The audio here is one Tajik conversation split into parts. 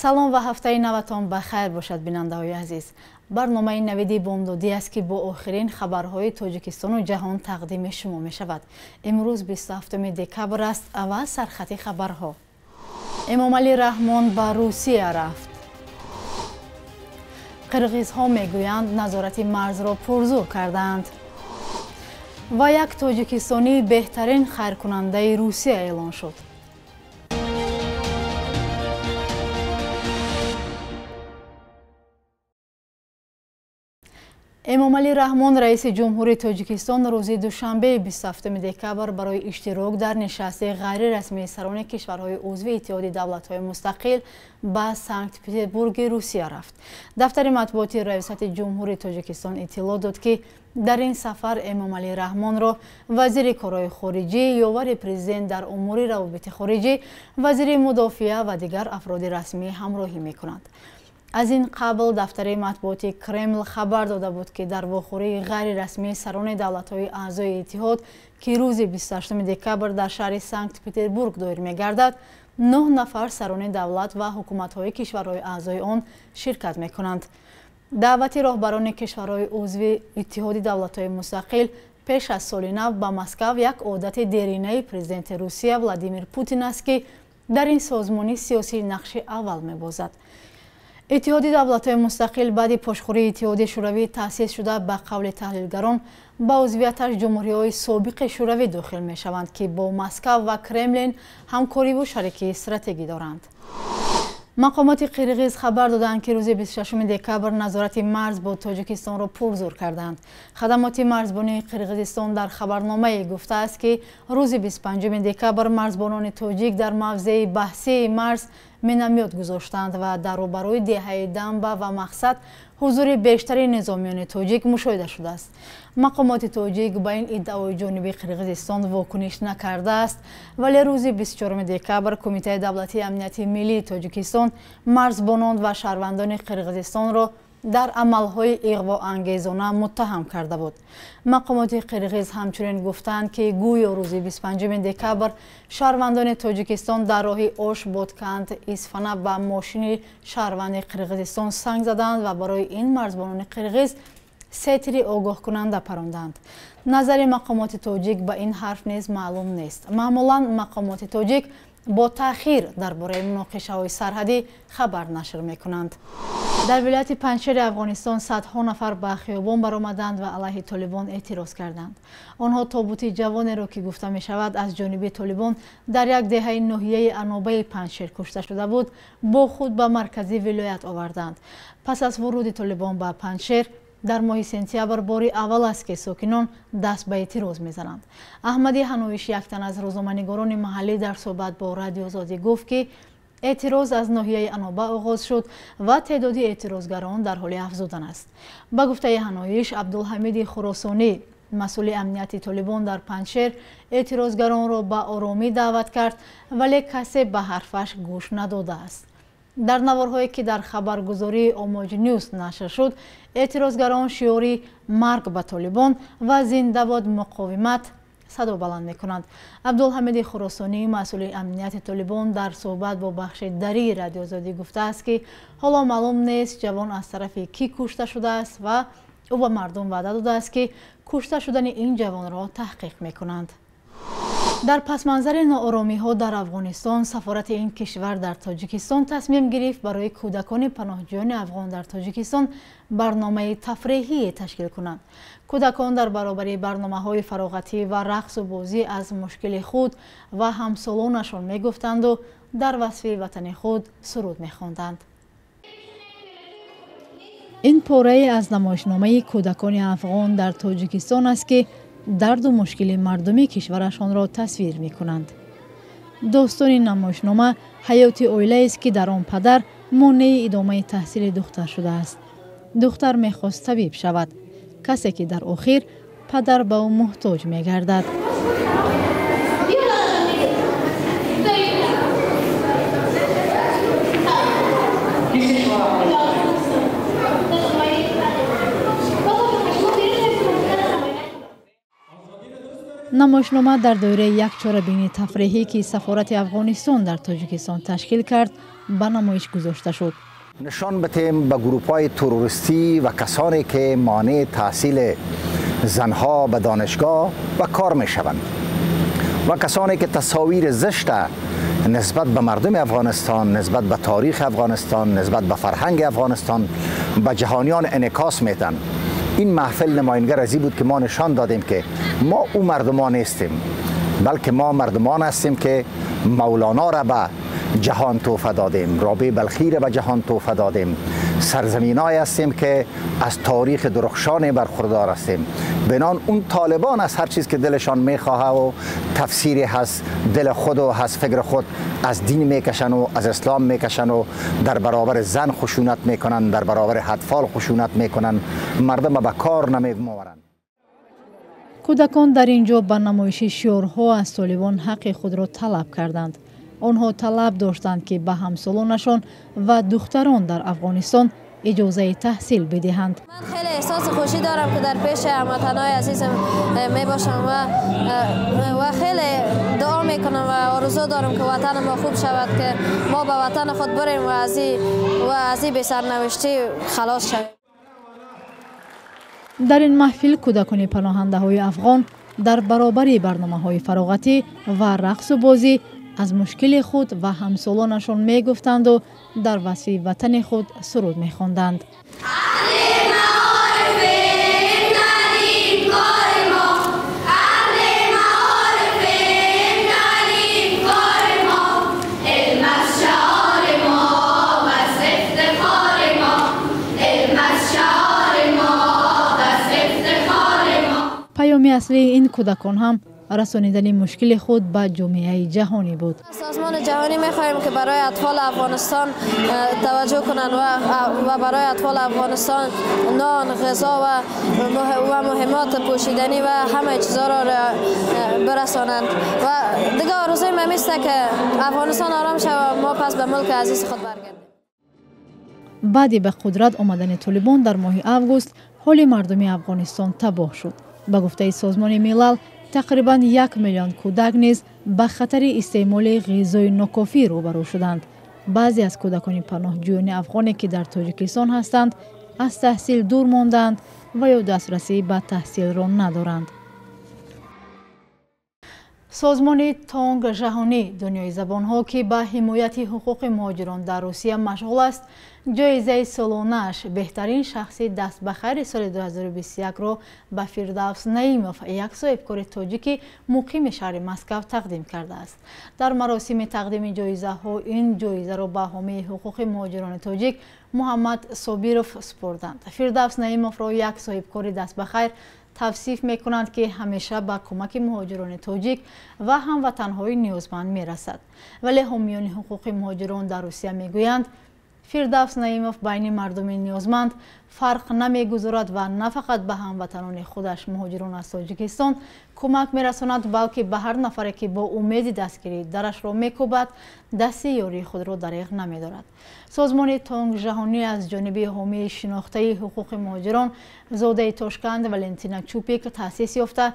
Салом ва ҳафтаи наватон ба хайр бошад, бинандаҳои азиз. Барномаи навиди бомдодӣ аст, ки бо охирин хабарҳои Тоҷикистону ҷаҳон тақдими шумо мешавад. Имрӯз 27 декабр аст ва сархати хабарҳо. Эмомалӣ Раҳмон ба Русия рафт. Қирғизҳо мегӯянд, назорати марзро пурзур кардаанд. Ва як тоҷикистонӣ беҳтарин хайркунандаи Русия эълон шуд. Эмомалӣ Раҳмон, раиси ҷумҳури Тоҷикистон, рӯзи душанбе 27 декабр барои иштирок дар нишасти ғайрирасмии сарони кишварҳои узви Иттиҳоди давлатҳои мустақил ба Санкт-Петербурги Русия рафт. Дафтари матбуоти Раёсати ҷумҳури Тоҷикистон иттилоъ дод, ки дар ин сафар Эмомалӣ Раҳмонро вазири корҳои хориҷӣ, ёвари президент дар умури равобити хориҷӣ, вазири мудофиа ва дигар афроди расмӣ ҳамроҳӣ мекунанд. Аз ин қабл дафтари матбуоти Кремл хабар дода буд, ки дар вохӯрии ғайрирасмии сарони давлатҳои аъзои иттиҳод, ки рӯзи 28 декабр дар шаҳри Санкт-Петербург доир мегардад, 9 нафар сарони давлат ва ҳукуматҳои кишварҳои аъзои он ширкат мекунанд. Даъвати роҳбарони кишварҳои узви Иттиҳоди давлатҳои мустақил пеш аз соли нав ба Москав як одати деринаи президенти Русия Владимир Путин аст, ки дар ин созмони сиёсӣ нақши аввал мебозад. Иттиҳоди давлатҳои мустақил баъди пошхӯрии Иттиҳоди Шӯравӣ таъсис шуда, ба қавли таҳлилгарон, ба узвияташ ҷумҳуриҳои собиқи Шӯравӣ дохил мешаванд, ки бо Москав ва Кремлин ҳамкориву шарикии стратегӣ доранд. Мақомоти Қирғиз хабар доданд, ки рӯзи 26 декабр назорати марз бо Тоҷикистонро пурзур карданд. Хадамоти марзбонии Қирғизистон дар хабарномае гуфтааст, ки рӯзи 25 декабр марзбонони тоҷик дар мавзеи баҳсии марз минамёт гузоштанд ва дар рӯбарӯи деҳаи Дамба ва Мақсад ҳузури бештари низомиёни тоҷик мушоҳида шудааст. Мақомоти тоҷик ба ин иддаои ҷониби Қирғизистон вокуниш накардааст, вале рӯзи 24 декабр Кумитаи давлатии амнияти миллии Тоҷикистон марзбонон ва шаҳрвандони Қирғизистонро дар амалҳои иғвоангезона муттаҳам карда буд. Мақомоти қирғиз ҳамчунин гуфтанд, ки гӯё рӯзи 25 декабр шаҳрвандони Тоҷикистон дар роҳи Ош Бодканд Исфана ба мошини шаҳрванди Қирғизистон санг заданд ва барои ин марзбонони қирғиз се тири огоҳкунанда паронданд. Назари мақомоти тоҷик ба ин ҳарф низ маълум нест. Маъмулан мақомоти тоҷик бо таъхир дар бораи муноқишаҳои сарҳадӣ хабар нашр мекунанд. Дар вилояти Панҷшери Афғонистон садҳо нафар ба хиёбон баромаданд ва алайҳи толибон эътироз карданд. Онҳо тобути ҷавонеро, ки гуфта мешавад аз ҷониби толибон дар як деҳаи ноҳияи Анобаи Панҷшер кушта шуда буд, бо худ ба маркази вилоят оварданд. Пас аз вуруди толибон ба Панҷшер дар моҳи сентябр бори аввал аст, ки сокинон даст ба эътироз мезананд. Аҳмади Ҳаноиш, як тан аз рӯзноманигорони маҳаллӣ, дар суҳбат бо Радиоозодӣ гуфт, ки эътироз аз ноҳияи Аноба оғоз шуд ва теъдоди эътирозгарон дар ҳоли афзудан аст. Ба гуфтаи Ҳаноиш, Абдулҳамиди Хуросонӣ, масъули амнияти толибон дар Панҷшер, эътирозгаронро ба оромӣ даъват кард, вале касе ба ҳарфаш гӯш надодааст. Дар наворҳое, ки дар хабаргузории Омоҷ Нюс нашр шуд, эътирозгарон шиори марг ба толибон ва зиндабод муқовимат садо баланд мекунанд. Абдулҳамиди Хуросонӣ, масъули амнияти толибон, дар суҳбат бо бахши дарии Радиоозодӣ гуфтааст, ки ҳоло маълум нест ҷавон аз тарафи кӣ кушта шудааст ва ӯ ба мардум ваъда додааст, ки кушта шудани ин ҷавонро таҳқиқ мекунанд. Дар пасманзари нооромиҳо дар Афғонистон, сафорати ин кишвар дар Тоҷикистон тасмим гирифт барои кӯдакони паноҳҷӯёни афғон дар Тоҷикистон барномаи тафреҳие ташкил кунанд. Кӯдакон дар баробари барномаҳои фароғатӣ ва рақсу бозӣ аз мушкили худ ва ҳамсолонашон мегуфтанду дар васфи ватани худ суруд мехонданд. Ин порае аз намоишномаи кӯдакони афғон дар Тоҷикистон аст, ки дарду мушкили мардуми кишварашонро тасвир мекунанд. Достони намоишнома ҳаёти оилаест, ки дар он падар монеи идомаи таҳсили духтар шудааст. Духтар мехост табиб шавад, касе ки дар охир падар ба ӯ муҳтоҷ мегардад. Намоишнома дар доираи як чорабинии тафреҳӣ, ки сафорати Афғонистон дар Тоҷикистон ташкил кард, ба намоиш гузошта шуд. Нишон битем ба гурӯҳҳои террористӣ ва касоне ки монеи таҳсили занҳо ба донишгоҳ ва кор мешаванд ва касоне ки тасовири зишт нисбат ба мардуми Афғонистон, нисбат ба таърихи Афғонистон, нисбат ба фарҳанги Афғонистон ба ҷаҳониён инъикос медиҳанд. Ин маҳфил намоянгар аз ин буд ки мо нишон додем ки мо ӯ мардумон нестем, балки мо мардумон ҳастем ки Мавлоно را ба ҷаҳон туҳфа додем, Рабеъ Балхӣ را ба ҷаҳон туҳфа додем, сарзаминҳое ҳастем ки аз таърихи درخشان برخوردار هستیم. بنان اون طالبان از هر چیز که دلشان میخواه و تفسیری هست دل خود و از فکر خود از دین میکشن و از اسلام میکشن و در برابر زن خشونت میکنن، در برابر اطفال خشونت میکنن، مردم به کار نمیگمارند. Кӯдакон дар ин ҷо ба намоиши шиорҳо аз толибон ҳаққи худро талаб карданд. Онҳо талаб доштанд, ки ба ҳамсолонашон ва духтарон дар Афғонистон иҷозаи таҳсил бидиҳанд. Ман хеле эҳсоси хушӣ дорам, ки дар пеши ҳамватанҳои азизам мебошам ва хеле дуо мекунам ва орзу дорам, ки ватани мо хуб шавад, ки мо ба ватани худ бирем ва аз ин бесарнавиштӣ халос шавем. Дар ин маҳфил кӯдакони паноҳандаҳои афғон дар баробари барномаҳои фароғатӣ ва рақсу бозӣ аз мушкили худ ва ҳамсолонашон мегуфтанду дар васфи ватани худ суруд мехонданд. Паёми аслии ин кӯдакон ҳам расонидани мушкили худ ба ҷомеаи ҷаҳонӣ буд. Созмони ҷаҳонӣ мехоҳем, ки барои атфоли Афғонистон таваҷҷӯҳ кунанд ва барои атфоли Афғонистон нон, ғизо ва муҳиммоти пӯшиданӣ ва ҳамаи чизҳоро бирасонанд. Ва дигар орзуи ман ист, ки Афғонистон ором шавад, мо пас ба мулки азизи худ баргардем. Баъди ба қудрат омадани толибон дар моҳи август ҳоли мардуми Афғонистон табоҳ шуд. Ба гуфтаи Созмони Милал, тақрибан 1 миллион кӯдак низ ба хатари истеъмоли ғизои нокофӣ рӯбарӯ шуданд. Баъзе аз кӯдакони паноҳҷӯёни афғоне, ки дар Тоҷикистон ҳастанд, аз таҳсил дур мондаанд ва ё дастрасӣ ба таҳсилро надоранд. Созмони Тонг Ҷаҳонӣ, дунёи забонҳо, ки ба ҳимояти ҳуқуқи муҳоҷирон дар Русия машғул аст, ҷоизаи солонааш «Беҳтарин шахси дастбахайри соли 2021-ро ба Фирдавс Наимов, як соҳибкори тоҷики муқими шаҳри Москав, тақдим кардааст. Дар маросими тақдими ҷоизаҳо ин ҷоизаро ба ҳомии ҳуқуқи муҳоҷирони тоҷик Муҳаммад Собиров супурданд. Фирдавс Наимовро як соҳибкори дастбахайр тавсиф мекунанд, ки ҳамеша ба кӯмаки муҳоҷирони тоҷик ва ҳамватанҳои ниёзманд мерасад. Вале ҳомиёни ҳуқуқи муҳоҷирон дар Русия мегӯянд, Фирдавс Наимов байни мардуми ниёзманд фарқ намегузорад ва на фақат ба ҳамватанони худаш, муҳоҷирон аз Тоҷикистон, кӯмак мерасонад, балки ба ҳар нафаре, ки бо умеди дастгирӣ дарашро мекӯбад, дасти ёрии худро дареғ намедорад. Созмони Тонг Ҷаҳонӣ аз ҷониби ҳомии шинохтаи ҳуқуқи муҳоҷирон, зодаи Тошканд Валентина Чупик таъсис ёфта,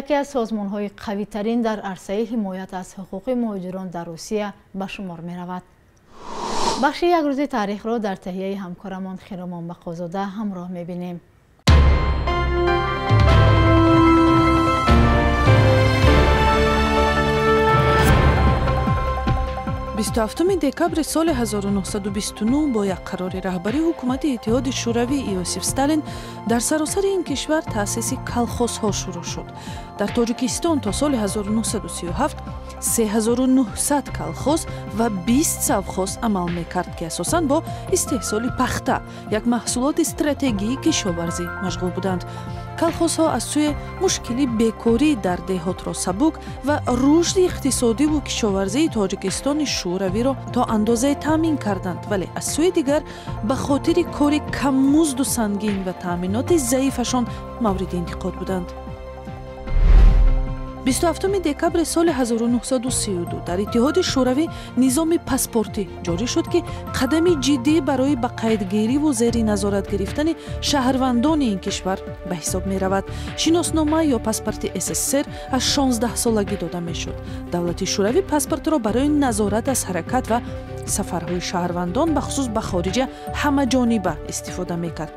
яке аз созмонҳои қавитарин дар арсаи ҳимоят аз ҳуқуқи муҳоҷирон дар Русия ба шумор меравад. Бахши «Як рӯзи таърихро» дар таҳияи ҳамкорамон Хиромон Бақозода ҳамроҳ мебинем. 27 декабри соли 1929 бо як қарори раҳбари ҳукумати Иттиҳоди Шӯравӣ Иосиф Сталин дар саросари ин кишвар таъсиси колхозҳо шурӯъ шуд. Дар Тоҷикистон то соли 1937 3900 колхоз ва 20 совхоз амал мекард, ки асосан бо истеҳсоли пахта, як маҳсулоти стратегии кишоварзӣ, машғул буданд. Колхозҳо аз сӯе мушкили бекорӣ дар деҳотро сабук ва рушди иқтисодиву кишоварзии Тоҷикистони Шӯравиро то андозае таъмин карданд, вале аз сӯи дигар ба хотири кори каммузду сангин ва таъминоти заифашон мавриди интиқод буданд. 27 декабри соли 1932 дар Иттиҳоди Шӯравӣ низоми паспортӣ ҷорӣ шуд, ки қадами ҷиддӣ барои ба қайдгириву зери назорат гирифтани шаҳрвандони ин кишвар ба ҳисоб меравад. Шиноснома ё паспорти СССР аз 16 солагӣ дода мешуд. Давлати Шӯравӣ паспортро барои назорат аз ҳаракат ва Сафарҳои шаҳрвандон, бахусус ба хориҷа, ҳамаҷониба истифода мекард.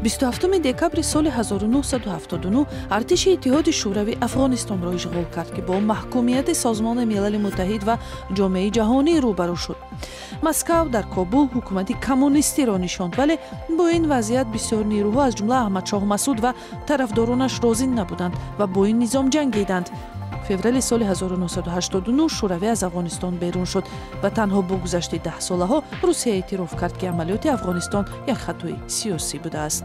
27 декабри соли 1979 артиши Иттиҳоди Шӯравӣ Афғонистонро ишғол кард, ки бо маҳкумияти Созмони Милали Муттаҳид ва ҷомеаи ҷаҳонӣ рӯбарӯ шуд. Москав дар Кобул ҳукумати коммунистиро нишонд, вале бо ин вазъият бисёр нерӯҳо, аз ҷумла Аҳмадшоҳ Масуд ва тарафдоронаш, розӣ набуданд ва бо ин низом ҷангиданд. Феврали соли 1989 Шӯравӣ аз Афғонистон берун шуд ва танҳо бо гузашти даҳсолаҳо Русия эътироф кард, ки амалиёти Афғонистон як хатои сиёсӣ будааст.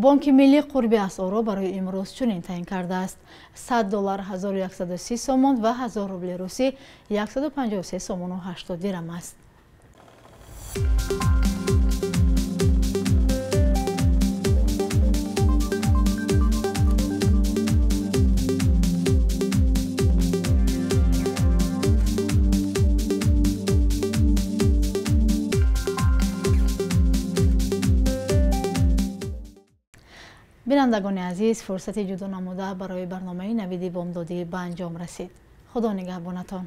Бонки миллӣ қурби асъорро барои имрӯз чунин таъин кардааст: 100 доллар 1130 сомон ва 1000 рубли русӣ 153 сомону 80 дирам аст. Бинандагони азиз, фурсати ҷудо намуда барои барномаи Навиди бомдодӣ ба анҷом расид. Худо нигаҳбонатон.